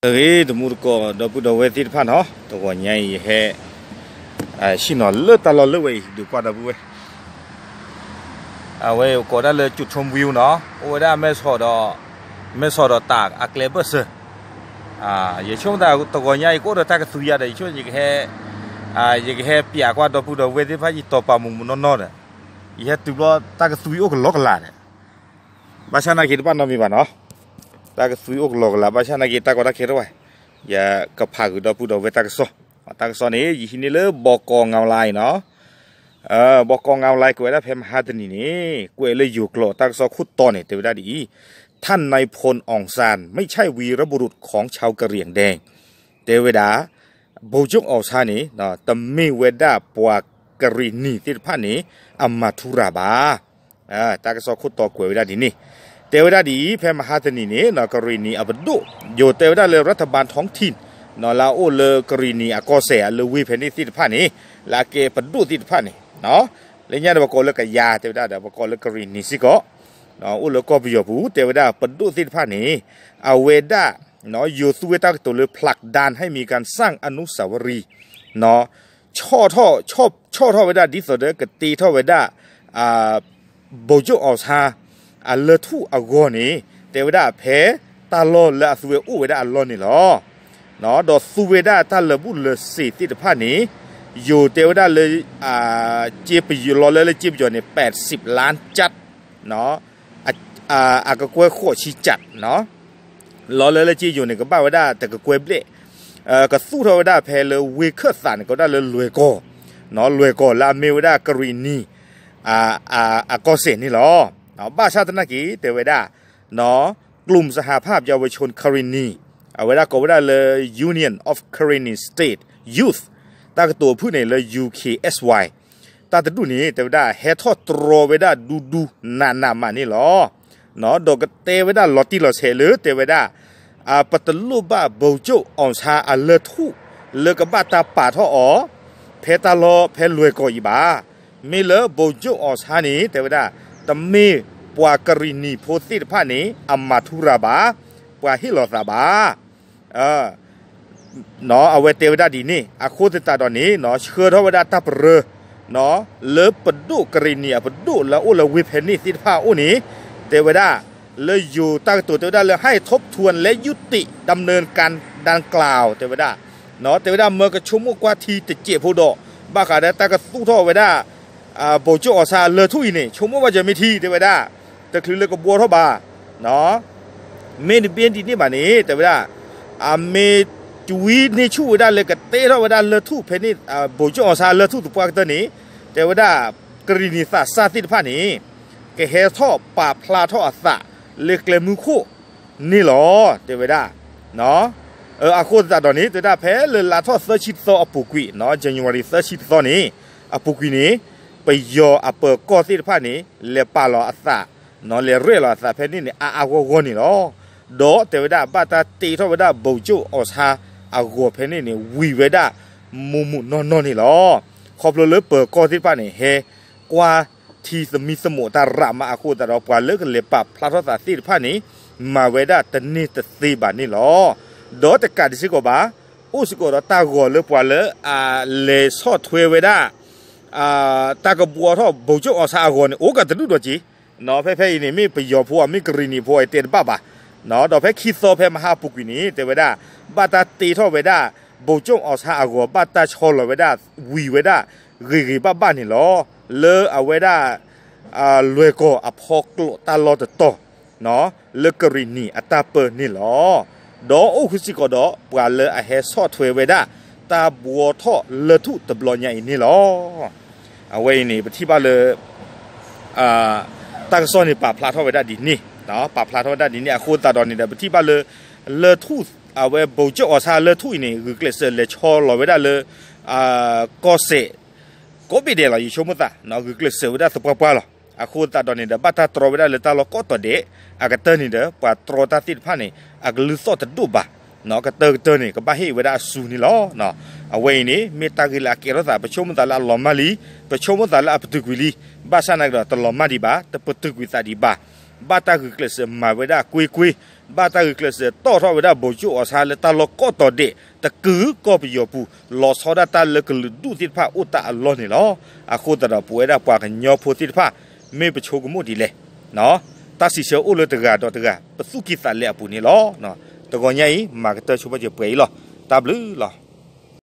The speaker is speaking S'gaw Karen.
ဂ့ၤ တမူတကိး ဒီပုၢ်ဒီဝဲၢ်သ့ၣ်တဖၣ်နီၤ, တဂီၤညါအံၤ ယဟဲ ဆ့ၣ်နီၤလၢတၢ်လီၢ်လၢဝဲအံၤ ဒုးကွၢ်ဒီပုၢ်ဝဲၢ်, အဝဲကိးဒၣ်လၢ ကၠူးထူဝ့နီၤ, အိၣ်ဝဲဒၣ်မဲဆီးဒီး မဲဆီးဒီးတၢ်အကျဲဘၢၣ်စၢၤ, ယဆိကမိၣ်သးတဂီၤညါအံၤ ကအိၣ်ဒီးတၢ်ကသွံယၤဒီး ယဆိကမိၣ် ယကဟဲ ယကဟဲပျးကွၢ်ဒီပုၢ်ဒီဝဲၢ်သ့ၣ်တဖၣ် ယတီၤပာ်မုာ်မုာ်နီၢ်နီၢ်ဒီး ယဟဲတုၤဘျီတၢ်ကသွံအိၣ်ကလီကလးဒီး ဘၣ်ဆၣ်နာ်က့တဘၣ်နီတမံၤဘၣ်နီၤ, တၢ်ကသွံအိၣ်ကလီကလး ဘၣ်ဆၣ်နာ်က့ တၢ်ကီတၢ်ခဲတအိၣ်ဘၣ်, ယကဖးဃုာ်ဒီပုၢ်ဒီဝဲၢ်တၢ်ကစီၣ်, တၢ်ကစီၣ်န့ၣ် ယဟံးန့ၢ်လၢ ဘီကီငါလါအံၤနီၤ, ဘီကီငါလါအံၤ ကွဲးဝဲဒၣ်ဖဲမဟါတနံၤန့ၣ် ကွဲးလၢယိၤကျိာ် တၢ်ကစီၣ်ခိၣ်တီန့ၣ် တဲဝဲဒၣ်ဒ်အံၤ, ထၣ်နၢၣ်ဖိၣ် အောင်ဆန်း ไม่ใช่วีรบุรุษของชาวกะเหรี่ยงแดง တဲဝဲဒၣ် ဗိုလ်ချုပ်အောင်ဆန်းန့ၣ် တမ့ၢ်ဝဲဒၣ်ပှၤကရံၣ်နံၤသ့ၣ်တဖၣ်န့ၣ် အမၤထူရၤဘၣ်. တၢ်ကစီၣ်ခိၣ်တီကွဲးဝဲဒၣ်ဒ်န့ၣ်, တဲဝဲဒၣ်ဒ်အံၤ ဖဲမဟါတနံၤန့ၣ် ကရံၣ်နံၤအပဒိၣ် ယိၤတဲဝဲဒၣ်လၢ รัฐบาลท้องถิ่น လၢအအိၣ်လၢကရံၣ်နံၤအကီၢ်စဲၣ် အလၢဝ့ၢ်ဖဲန့ၣ်သ့ၣ်တဖၣ်န့ၣ် လၢအကဲပဒိၣ်သ့ၣ်တဖၣ်န့ၣ် လၢညါဒီးပကိးလၢကယၤ တဲဝဲဒၣ်ဒီး ပကိးလၢကရံၣ်နံၤစ့ၢ်ကီး အိၣ်လၢကီၢ်ပယီၤပူၤ တဲဝဲဒၣ်ပဒိၣ်သ့ၣ်တဖၣ်န့ၣ် အဝဲဒၣ် ယိၤသူဝဲတၢ်ကတိၤလၢ ผลักดันให้มีการสร้างอนุสาวรีย์ ဆီၣ်ထီၣ် ဆီၣ်ထီၣ်ဝဲဒၣ်ဒ်သိးဒီးကတ့ထီၣ်ဝဲဒၣ် ဗိုလ်ချုပ်အောင်ဆန်း အလၢၢ်ထူၣ်အဂီၢ်န့ၣ် တဲဝဲဒၣ်ဖဲတၢ်လီၢ်လၢအသူဝဲအိၣ်ဝဲဒၣ်အလီၢ်န့ၣ်လီၤ. ဒီးသူဝဲဒၣ်တၢ်လၢာ်ဘူၣ်လၢာ်စ့ၤသ့ၣ်တဖၣ်န့ၣ် ယိၤတဲဝဲဒၣ်လၢ လီၤလၢလၢကၠ့ပယီၤန့ၣ် แปดสิบล้าน ကျပ် အကကွဲၢ်ဃိးဆံကျပ် လီၤလၢလၢကၠ့ယိၤန့ၣ် ကဘၣ်ဝဲဒၣ်တကကွဲၢ်ဘျဲၣ်, ကသူၣ်ထီၣ်ဝဲဒၣ်ဖဲလၢဝ့ၢ်ခၢၣ်သးန့ၣ် ကဝဲဒၣ်လၢလွဲၢ်ကီၢ်, လွဲၢ်ကီၢ်လၢအမ့ၢ်ဝဲဒၣ်ကရံၣ်နံၤ အကီၢ်စဲၣ်န့ၣ်လီၤ. ဘၣ်ဆၣ်သနာ်က့ တဲဝဲဒၣ် กลุ่มสหภาพเยาวชนคารินี အဝဲဒၣ်ကိးဝဲဒၣ်လၢ Union of Karenni State Youth တၢ်ကတိၤဖုၣ်န့ၣ်လၢ ယူၣ်ခ့ဢၣ်ဝဲၢ် တၢ်တဒူၣ်န့ၣ် တဲဝဲဒၣ် ဟဲထီၣ်တြီဝဲဒၣ်ဒူဒူနးနးမးန့ၣ်လီၤ. ဒီးကတဲဝဲဒၣ်လီၤတံၢ်လီၤဆဲးလၢ တဲဝဲဒၣ် ပတလိၣ်ဘၣ် ဗိုလ်ချုပ်အောင်ဆန်း အလၢၢ်ထူၣ် လၢကဘၣ်တၢ်ပာ်ထီၣ်အီၤ ဖဲတၢ်လီၢ်ဖဲလွဲၢ်ကီၢ်အံၤဘၣ်. မ့ၢ်လၢ ဗိုလ်ချုပ်အောင်ဆန်း န့ၣ် တဲဝဲဒၣ် တမ့ၢ်ပှၤကရံၣ်နံၤဖိသ့ၣ်တဖၣ်န့ၣ် အမၤထူရၤဘၣ်, ပှၤဟ့ၣ်လီၤသးဘၣ် အဝဲတဲဝဲဒၣ်ဒ်န့ၣ် အဃိသတးဒီးန့ၣ် ဆှၢထီၣ်ဝဲဒၣ်တၢ်ပရၢ လၢပဒိၣ်ကရံၣ်နံၤအပဒိၣ်လၢအအိၣ်လၢဝ့ၢ်ဖဲန့ၣ်သ့ၣ်တဖၣ်အအိၣ်န့ၣ် တဲဝဲဒၣ် လၢယိၤတၢ်ကတိၤတဲဝဲဒၣ်လၢ ให้ทบทวนและยุติดำเนินการดังกล่าว တဲဝဲဒၣ် တဲဝဲဒၣ်မၢကဆိကမိၣ်ကွၢ်ထံတစဲးဖိဒီး ဘၣ်ဃးဒီးတၢ်ကသူၣ်ထီၣ်ဝဲဒၣ် ဗိုလ်ချုပ်အောင်ဆန်း အလၢၢ်ထူၣ်အံၤန့ၣ် ဆိကမိၣ်ဘၣ်စၢၤမ့ၢ်ထံ တဲဝဲဒၣ် တချုးလၢကဘှီထီၣ်ဘၣ် မ့ၢ်တဘ့ၣ်ဒ်န့ၣ်ဘၣ်န့ၣ် တဲဝဲဒၣ် အမ့ၢ်ကွံန့ၢ်ဆူၣ်ဝဲဒၣ်လၢကတ့ထီၣ်ဝဲဒၣ်လၢၢ်ထူၣ်ဖဲန့ၣ် ဗိုလ်ချုပ်အောင်ဆန်း အလၢၢ်ထူၣ်သပှၢ်ကတၢၢ်န့ၣ် တဲဝဲဒၣ် ကရံၣ်နံၤသးစၢ်သ့ၣ်တဖၣ်န့ၣ် ကဟဲထီၣ်ပာ်ဖျါထီၣ်အသးလၢကျဲမုၢ်ခိၣ်န့ၣ်လီၤ တဲဝဲဒၣ် အဃိသတးဒီးန့ၣ် တဲဝဲဒၣ်ဖဲလၢလါထီၣ်သၢဆံတသီအပူၤကွံာ် January သၢဆံတသီန့ၣ် အပူၤကွံာ်န့ၣ် ပယီၤအပၢၤကီၢ်သ့ၣ်တဖၣ်န့ၣ် လဲၤပာ်လီၤအသး လဲၤရဲၣ်လီၤအသးဖဲန့ၣ်န့ၣ် အါအါဂီၢ်ဂီၢ်န့ၣ်လီၤ. ဒီးတဲဝဲဒၣ်ဘၣ်တၢ်တ့ထီၣ်ဝဲဒၣ် ဗိုလ်ချုပ်အောင်ဆန်း အဂီၤဖဲန့ၣ်န့ၣ် ဝံၤဝဲဒၣ်မုာ်မုာ်နီၢ်နီၢ်န့ၣ်လီၤ. ခီဖျိလၢပၢၤကီၢ်သ့ၣ်တဖၣ်န့ၣ် ဟဲကွၢ်ထံသမံသမိးတၢ်ရးမးအဃိသတးဒီး ပှၤလၢကလဲၤပာ်ဖျါထီၣ်သးသ့ၣ်တဖၣ်န့ၣ် မၤဝဲဒၣ်တန့ၢ်တသ့ဘၣ်န့ၣ်လီၤ. ဒီးတကးဒံးစ့ၢ်ကီးဘၣ် အိၣ်စ့ၢ်ကီးဒီးတၢ်ဂီၤလၢပှၤလၢအလဲၤဆီၣ်ထွဲဝဲဒၣ် တၢ်ကဘှီထီၣ် ဗိုလ်ချုပ်အောင်ဆန်း အဂီၤန့ၣ် အိၣ်ကတဒူၣ်ဒီးက့ၤ ဖဲဖဲအံၤန့ၣ် မ့ၢ်ပယီၤဖိဧါ မ့ၢ်ကရံၣ်နံၤဖိဧါ တဲတဘၣ်ဘၣ်. ဒီးဖဲခံသီဖဲမဟါပူၤကွံာ်န့ၣ် တဲဝဲဒၣ် ဘၣ်တၢ်တ့ထီၣ်ဝဲဒၣ် ဗိုလ်ချုပ်အောင်ဆန်း အဂီၤ ဘၣ်တၢ်ဆီလီၤဝဲဒၣ် ဝံၤဝဲဒၣ် ဂ့ၤဂ့ၤဘၣ်ဘၣ်န့ၣ်လီၤ. လၢအဝဲဒၣ် လွဲၢ်ကီၢ်အဖီကျိးတၢ်လီၢ်တတီၤ လၢကရံၣ်နံၤအတၢ်ပၢန့ၣ်လီၤ. ဒီးအိၣ်ဃုာ်စ့ၢ်ကီးဒီး ပှၤလၢအဟဲဆီၣ်ထွဲဝဲဒၣ် တၢ်ဘှီထီၣ်လၢၢ်ထူၣ်တဘျီညါအံၤန့ၣ်လီၤ. အဝဲအံၤန့ၣ် ပထံၣ်ဘၣ်လၢ တၢ်ကစီၣ်န့ၣ် ပာ်ဖျါထီၣ်ဝဲဒၣ်ဒ်န့ၣ်, ပာ်ဖျါထီၣ်ဝဲဒၣ်ဒ်န့ၣ် အဃိသတးဒီးန့ၣ်ဒီး ပထံၣ်ဘၣ်လၢ လၢၢ်ထူၣ် အဝဲ ဗိုလ်ချုပ်အောင်ဆန်း လၢၢ်ထူၣ်အံၤန့ၣ် ဂုာ်ကျဲးစၢးလဲၤဆီလီၤဝဲဒၣ်လၢ ကီၢ်စဲၣ် ကိးဘ့ၣ်ဒဲးလီၤ ယဆိကမိၣ်သး ဂုာ်ကျဲးစၢးဝဲဒၣ်သပှၢ်ပှၢ်လီၤ. အဃိသတးဒီးန့ၣ်ဒီး ဘၣ်တၢ်တြီဝဲဒၣ်လၢတၢ်လီၢ်ကိးတီၤဒဲး အကတၢၢ်န့ၣ်ဒီး ပှၤတြီတၢ်သ့ၣ်တဖၣ်န့ၣ် အကလုၢ်သီၣ်တဒိၣ်ဘၣ်, ကတၢၢ်ကတၢၢ်န့ၣ် ကဘၣ်ဟ့ၣ်ဝဲဒၣ်အစုန့ၣ်လီၤ. အဝဲအံၤန့ၣ် မ့ၢ်တၢ်ဂ့ၢ်လၢအကဲထီၣ်သး ပဆိကမိၣ်သးလၢအလီၤမၢ်လံ, ပဆိကမိၣ်သးလၢအပတုာ်ကွံာ်လံ, ဘၣ်ဆၣ်နာ်က့ဒီး တလီၤမၢ်ဒံးဘၣ်, တပတုာ်ကွံာ်သးဒံးဘၣ်. ဘၣ်တၢ်ဂုာ်ကျဲးစၢးမၤဝဲဒၣ်ကွ့ကွ့, ဘၣ်တၢ်ဂုာ်ကျဲးစၢးတီၣ်ထီၣ်ဝဲဒၣ် ဗိုလ်ချုပ်အောင်ဆန်း လၢတၢ်လီၢ်ကိးတီၤဒဲး တကုာ်ကီၢ်ပယီၤပူၤ လီၤဆီဒၣ်တၢ်လၢကလုာ်ဒူၣ်သ့ၣ်တဖၣ်အိၣ်တၢ်အလီၢ်န့ၣ်လီၤ. အဃိသတးဒီး ပဝဲဒၣ်ပှၤကညီဖိသ့ၣ်တဖၣ် မ့ၢ်ပဆိကမိၣ်ဒ်လဲၣ်, တၢ်စံးဆၢအိၣ်လၢတဂၤဒီးတဂၤ ပသူၣ်ကံၢ်သးလဲအပူၤန့ၣ်လီၤ. တဂီၤညါအံၤ မၤကတၢၢ်ဆိပာ်စၢၤပှဲၤအံၤလီၤ. တၢ်ဘျုးလီၤ.